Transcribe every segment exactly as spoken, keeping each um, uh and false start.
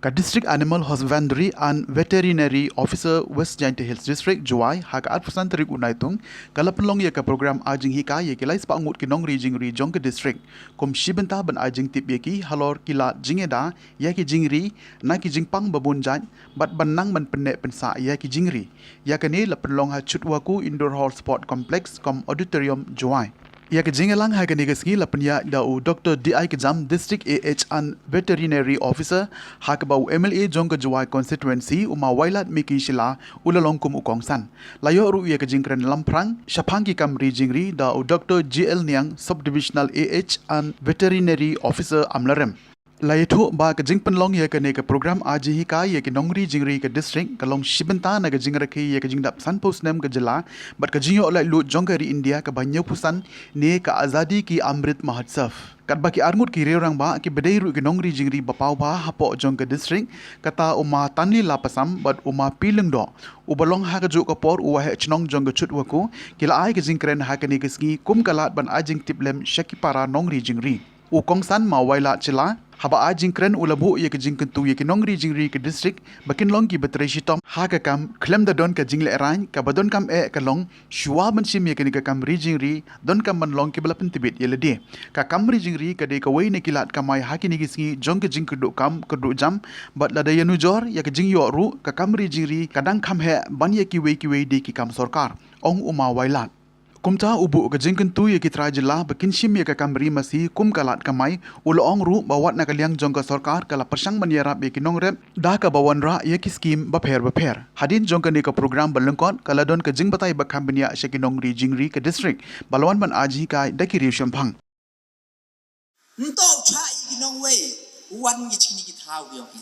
Ka District Animal Husbandry and Veterinary Officer, West Jaintia Hills District, Jowai, ha ka arphew san tarik u Naitung, ka la pynlong ïa ka program ai jinghikai ïa ki lai spah ngut ki nongri jingri jong ka district. Kum shi bynta ban ai jingtip ïa ki halor ki lad jingïada ïa ki jingri na ki jingpang ba bun jait, bad ban nang ban pynneh pynsah ïa ki jingri. Ïa kane la pynlong ha Chutwakhu Indoor Hall Sport Complex kum auditorium Jowai. Ïa ka jingïalang ha kane ka sngi la pynïaid da u Doktor D I Kjam, District A H and Veterinary Officer, ha kaba u M L A jong ka Jowai Constituency, u Ma Wailadmiki Shylla, u la long kum u kongsan. La ïoh ruh ïa ka jingkren lamphrang shaphang ki kam ri jingri da u Doktor J L Niang, Sub-Divisional A H and Veterinary Officer, Amlarem. La ïathuh ba ka jingpynlong ïa kane ka program ai jinghikai ïa ki nongri jingri ka district ka long shi bynta na ka jingrakhe ïa ka jingdap sanphew snem ka jylla bad ka jingïoh laitluid jong ka ri India kaba hynñiewphew san ne ka Azadi Ka Amrit Mahotsav. Katba ki arngut ki riew rangbah kiba dei ruh ki nongri jingri ba paw bha hapoh jong ka district, kata u Ma Tanlila Passam bad u Ma P Lyngdoh, uba long ha kajuh ka por u waheh chnong jong ka Chutwakhu, ki la ai ka jingkren ha kane ka sngi kum ka lad ban ai jingtip lem sha ki para nongri jingri. U kongsan Ma Wailad Shylla, haba ai jingkren u la buh ïa ka jingkyntu ïa ki nongri jingri ka district ba kin long kiba trei shitom ha ka kam khlem da don ka jinglehrain kaba donkam eh ka long shuwa ban shim ïa kane ka kam ri jingri, donkam ban long kiba la pyntbit ïa lade. Ka kam ri jingri ka dei kawei na ki lad kamai ha kine ki sngi jong ka jingkyrduh kam kyrduh jam, bad lada ïanujor ïa ka jingïoh ruh ka kam ri jingri ka dang kham heh ban ïa kiwei kiwei de ki kam sorkar, ong u Ma Wailad. Kumta u buh ka jingkyntu ïa ki trai jylla ba kin shim ïa ka kam ri masi kum ka lad kamai, u la ong ruh ba wat na ka liang jong ka sorkar ka la pyrshang ban ïarap ïa ki nongrep da kaba wanrah ïa ki skim bapher bapher. Hadien jong kane ka program ba lyngkot ka la don ka jingbatai ba kham bniah sha ki nongri jingri ka district ba la wan ban ai jinghikai da ki riewshemphang. Nto u chah ïa ki nongwei u wan ki chini ki thaw ki ong i.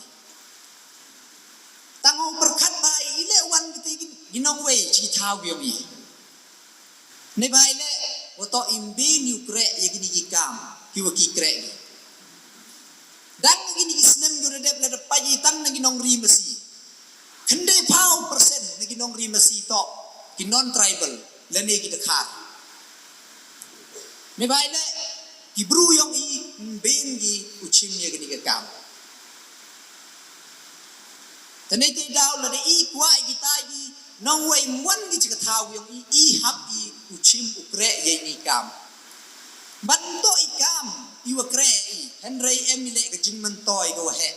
Tang u pyrkhat ba i leh wan ki te ki nongwei chi ki thaw ki ong i. Ne ba i leh u to im bin ïa u kreh ïa kini ki kam ki wa ki kreh ki. Dang kini ki snem ki u da dep la da pait i tang na ki nongri masi. Khyndai phaw percent na ki nongri masi to ki non tribal lane ki dkhar. Me ba i leh ki bru yong i mbin ki u chim ïa kini ka kam. Tane te daw lada i kwah i kita i nongwei mwan ki chi ka thaw yong i, i hap i u chim u kreh ïa ini kam. Ban to i kam i wa kreh i, hynrei em i leh ka jingmyntoi ka wa heh.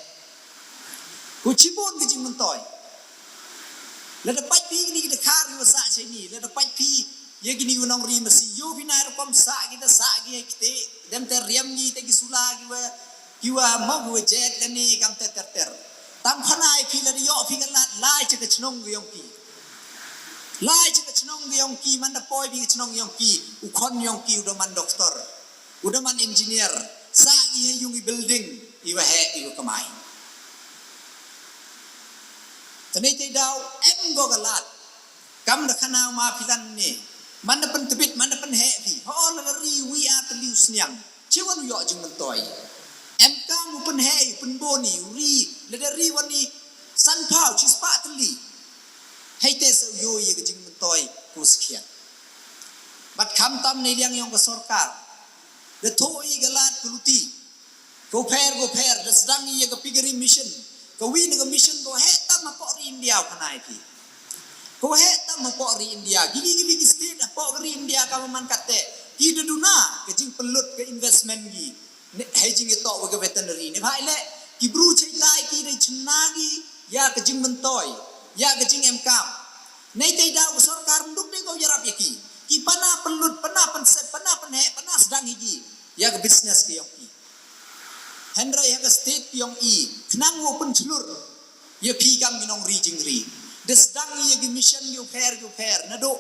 Ku chibun ka jingmyntoi. Lada pait phi kini ki dkhar ki wa sah chini, lada pait phi ïa kini ki nongri masi, ïoh phi na rukom sah ki da sah ki ïa kite, dem te riam ki te ki sula ki wa, ki wa mo ki wa jet lane kam te ter ter. Tam khana ïa phi lada ïoh phi ka lad lai cha ka chnong ki yong ki. Lai cha ka chnong ki yong ki, man da poi phi ka chnong yong ki, u khon yong ki u da man doktor. U da man engineer, sah i ha yung i building, i wa heh, i wa kamai. Tane te daw, em go ka lad. Kam da khana ma phi lan ne. Man da pyntbit, man da pynheh phi. Ho la da ri wi ar tylli u sniang. Chi wan u ïoh jingmyntoi. Em kam u pynheh, u pynbun i, u ri, la da ri wan i, san phaw, chi spah tylli. Hei te sa u ïoh ïa ka jingmyntoi, ku skhiat. Bad kham tam ne liang yong ka sorkar. Da thoh i ka lad ka luti. Ko pher, ko pher, da sdang i ïa ka piggery mission. Ka wi na ka mission ko heh tam hapoh ri India u khana ïa phi. Ko heh tam hapoh ri India. Ki, ki, ki, ki state hapoh ri India ka man kate. Ki da duna ka jingpynlut ka investment ki. Ne, hei jingïatoh wa ka veterinary. Ne bha i leh, ki bru chai tai ki da chna ki ïa ka jingmyntoi. Ïa ka jingemkam. Nei te daw ka sorkar mduk de ko ïarap ïa ki. Ki pana pynlut, pana pynsep, pana pynheh, pana sdang ïa ki. Ïa ka business ki yong ki. Hynrei ha ka state ki yong i, khnang wow pynchlur ïa phi kam ki nongri jingri. Da sdang ïa ki mission ki u pher ki u pher. Naduh,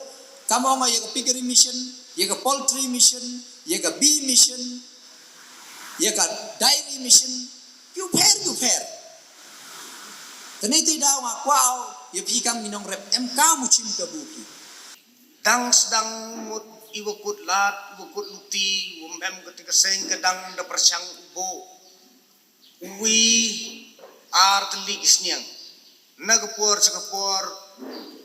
kam ong ïa ka piggery mission, ïa ka poultry mission, ïa ka bee mission, ïa ka dairy mission, ki u pher ki u pher. Tane te daw nga kwah ïa phi kam ki nongrep em kam u chim kabu phi. Dang sdang mut i wa kut lad, i wa kut luti, wam em ka te ka seng ka dang da pyrshang u bo. Wi ar tylli ki sniang. Na ka por cha ka por,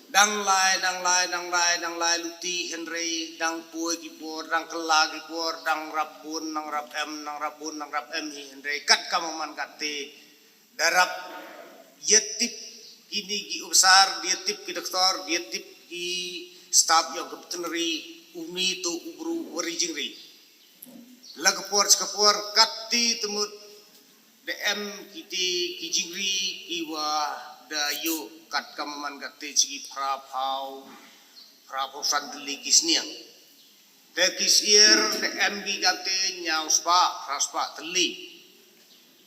dang lai, dang lai, dang lai, dang lai luti, hynrei, dang poi ki por, dang kylla ki por, dang rap bun, dang rap em, dang rap bun, dang rap em hi, hynrei, kat ka man kat te, da rap Ïa tip kine ki ophisar, ïa tip ki doktor, ïa tip ki staff ïa ka veterinary, uni to u bru wa ri jingri. La ka por cha ka por, kat ti te mut da em kiti ki jingri ki wa da ïoh kat kam man kat ti chi ki phra phaw, phra phaw san tylli ki sniang. Te ki syiar da em ki kat ti ñiaw spah, phra spah tylli.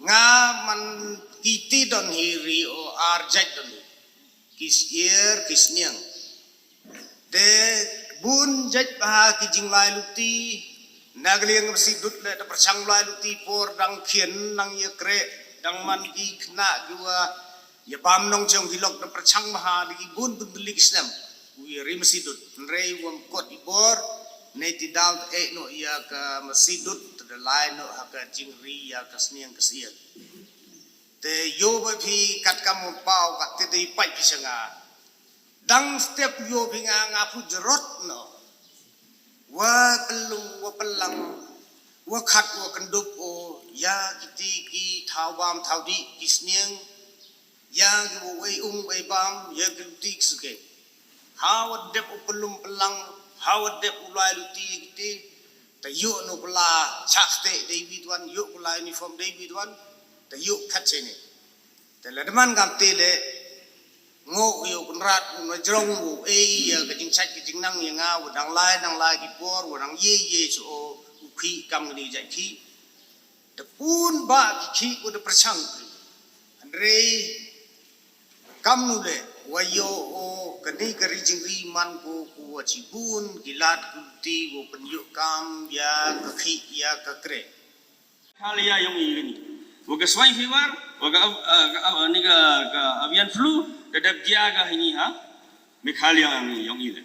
Nga man kiti don hi ri o ar jait don hi. Ki syiar, ki sniang. Te bun jait bha ki jinglai luti, na ka liang masi dut le da pyrchang lai luti por dang khian nang ïa kreh, dang man ki khynnah ki wa ïa bam nong chong ki lok da pyrchang bha da ki bun bun tylli ki snem. U ïa ri masi dut, hynrei wam kot i bor, ne ti daw te eh no ïa ka masi dut, te da lai no ha ka jingri ïa ka sniang ka syiar. Te ïoh ba phi kat kam u paw kat te dei pait phi sha nga. Dang step ïoh phi nga nga pu jerot no. Wa pynlung, wa pynlang, wa khat, wa kyndup o, ïa kiti ki thaw bam, thaw dih, ki sniang, ïa ki wa wei ung, wei bam, ïa ki luti ki sukei. Ha wa dep u pynlum pynlang, ha wa dep u lai luti kiti, te ïoh no pla, chak te dei bit wan, ïoh pla uniform dei bit wan, te ïoh khat sene. Te la demand kam te le, ngo ïoh kunrat, u na jrong u, ei, ïa ka jingchait ka jingnang ïa nga, wa dang lai, dang lai ki por, wa dang ye, ye cho, u khi kam ni jait khi. Te pun ba ki khi, u da pyrchang khi. Hynrei, kam nu le, wa ïoh o, kani ka ri jingri man ko, ko wa chi bun, ki lad ku ti, wa pynïoh kam, ïa ka khi, ïa ka kreh. Meghalaya yong i ni. Wa ka swine fever, wa ka, uh, ka, uh, ni ka, ka avian flu, da dep jia ka hini ha. Meghalaya yong i, yong i le.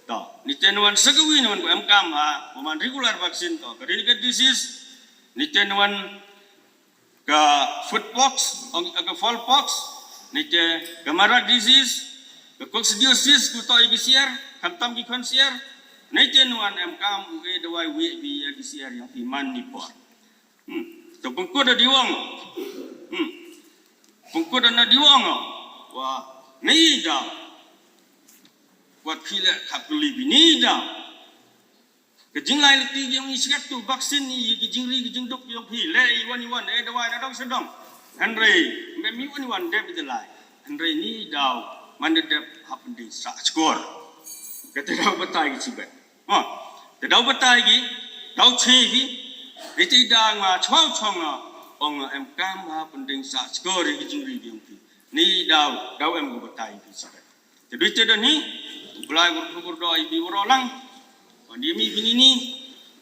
To, ni ten wan sakawi ni wan ko em kam ha, wa man regular vaccine to, ka delicate disease, ni ten wan ka foot pox, ong, ka fowl pox, ni te ka Marburg disease, ka coccidiosis, ku to i ki siar, khamtam ki khon siar, ni ten wan em kam u e dawai wi bi ya ki siar yong i man ni por. Hmm. To pengkut da diwang. Hmm. Pengkut da diwang. Wa, ni da. Wat khile khap kuli bi ni da. Ka jinglai lati ki yong i siat tu vaccine ni ki jingri ki jingduk yong phi le i wan i wan e dawai na dong sedong. Hynrei me mi wan i wan dep i lai. Hynrei ni daw man de dep hap di sa skor. Ka te daw batai ki sibet. Ha. Te daw batai ki, daw che ki. Iti da nga chwa chwa nga ong em kam hap di sa skor ki jingri ki yong phi. Ni daw, daw em ku batai ki sibet. Te dui te don hi, u Blai gur gur do i bi waro lang. Wan di mi phi ni ni,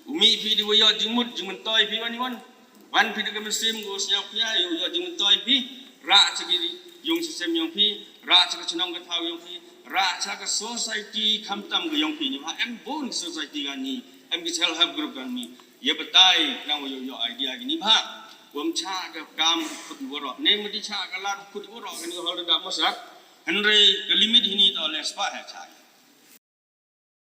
u mi phi di wayo jingmut jingmentoi phi wan i wan. Wan phi di ka mesim gu siap phi ai, u yo jingmentoi phi, ra cha ki yung sisem yong phi, ra cha ka chnong ka thaw yong phi, ra cha ka society khamtam ka yong phi ni ma em bun society ka ni, em ki self help group ka ni. Ye batai nang wayo yo idea ki ni ma. Wam cha ka kam khut waro, ne ma di cha ka lar khut waro ka ni hol da mosat. Hynrei ka limit hini to le spah ha chai.